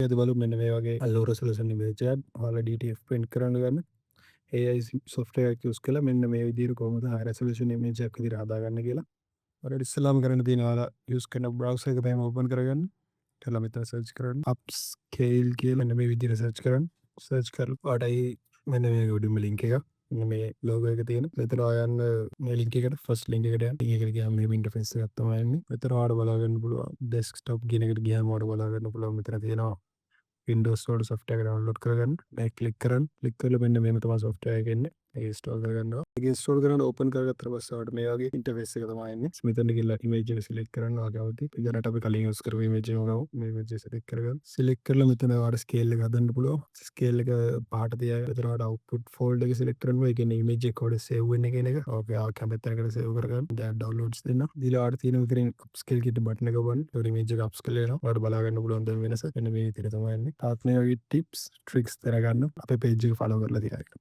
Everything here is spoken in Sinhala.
අද බලමු මෙන්න මේ වගේ ලෝ රෙසොලූෂන් ඉමේජ් එකක් ඔයාලා DTF print කරන්න ගන්න AI software එකක් යූස් කරලා මෙන්න මේ විදිහට කොහොමද හයි රෙසොලූෂන් ඉමේජ් එකක් විදිහට හදාගන්නේ කියලා. ඔයාලට ඉස්සෙල්ලාම කරන්න තියෙන්නේ ඔයාලා යූස් කරන බ්‍රවුසර් එක මෙහෙම ඕපන් කරගන්න. ඊට මෙතන සර්ච් කරන්න අප්ස්කේල් කියලා. මෙන්න මේ විදිහට සර්ච් කරන්න. සර්ච් කරලා ඔයාලට ඒ මෙන්න මේ උඩින්ම ලින්ක් එක, මෙන්න මේ ලෝගෝ එක තියෙන. මෙතන ඔයා යන්න මේ ලින්ක් එකට, ෆස්ට් ලින්ක් එකට යන්න. ලින්ක් එකට ගියාම මෙහෙම ඉන්ටර්ෆේස් එකක් තමයි එන්නේ. මෙතන ඔයාලට බලා ගන්න පුළුවන් ඩෙස්ක්ටොප් කියන එකට ගියාම ඔයාලට බලා ගන්න පුළුවන් මෙතන තියෙනවා Windows වලට software එක ඩවුන්ලෝඩ් කරගන්න. මේක ක්ලික් කරන්න. ක්ලික් කරලා මෙන්න මෙහෙම තමයි software එක එන්නේ. ඒක ඉන්ස්ටෝල් කරගන්නවා. ඒක ඉන්ස්ටෝල් කරලා ඕපන් කරගත්තට පස්සේ ඔයාලට මේ වගේ ඉන්ටර්ෆේස් එක තමයි එන්නේ. මෙතන ගිහලා ඉමේජ් එක සිලෙක්ට් කරන්න ඔයා කැමති. දැනට අපි කලින් යූස් කරපු ඉමේජ් එකම ගමු. මේ ඉමේජ් එක සිලෙක්ට් කරගන්න. සිලෙක්ට් කරලා මෙතන ඔයාලට ස්කේල් එක හදන්න පුළුවන්. ස්කේල් එක 5ට තියාගෙන මෙතන ඔයාලට අවුට්පුට් ෆෝල්ඩර් එක සිලෙක්ට් කරන්න පුළුවන්. ඒ කියන්නේ ඉමේජ් එක කොහෙද සේව් වෙන්නේ කියන එක. ඔක ඔයා කැමති තැනකට සේව් කරගන්න. දැන් ඩවුන්ලෝඩ්ස් දෙන්න. දීලා ඔයාලට තියෙන විදිහින් අප්ස්කේල් කියන බටන් එක ඔබන්න. ඒකට ඉමේජ් එක අප්ස්කේල් වෙනවා. ඔයාලට බලා ගන්න පුළුවන් දැන් වෙනස. මෙන්න මේ විදිහට තමයි එන්නේ. තාත් මේ වගේ ටිප්ස් ට්‍රික්ස් දැනගන්න අපේ පේජ් එක ෆලෝ කරලා තියාගන්න.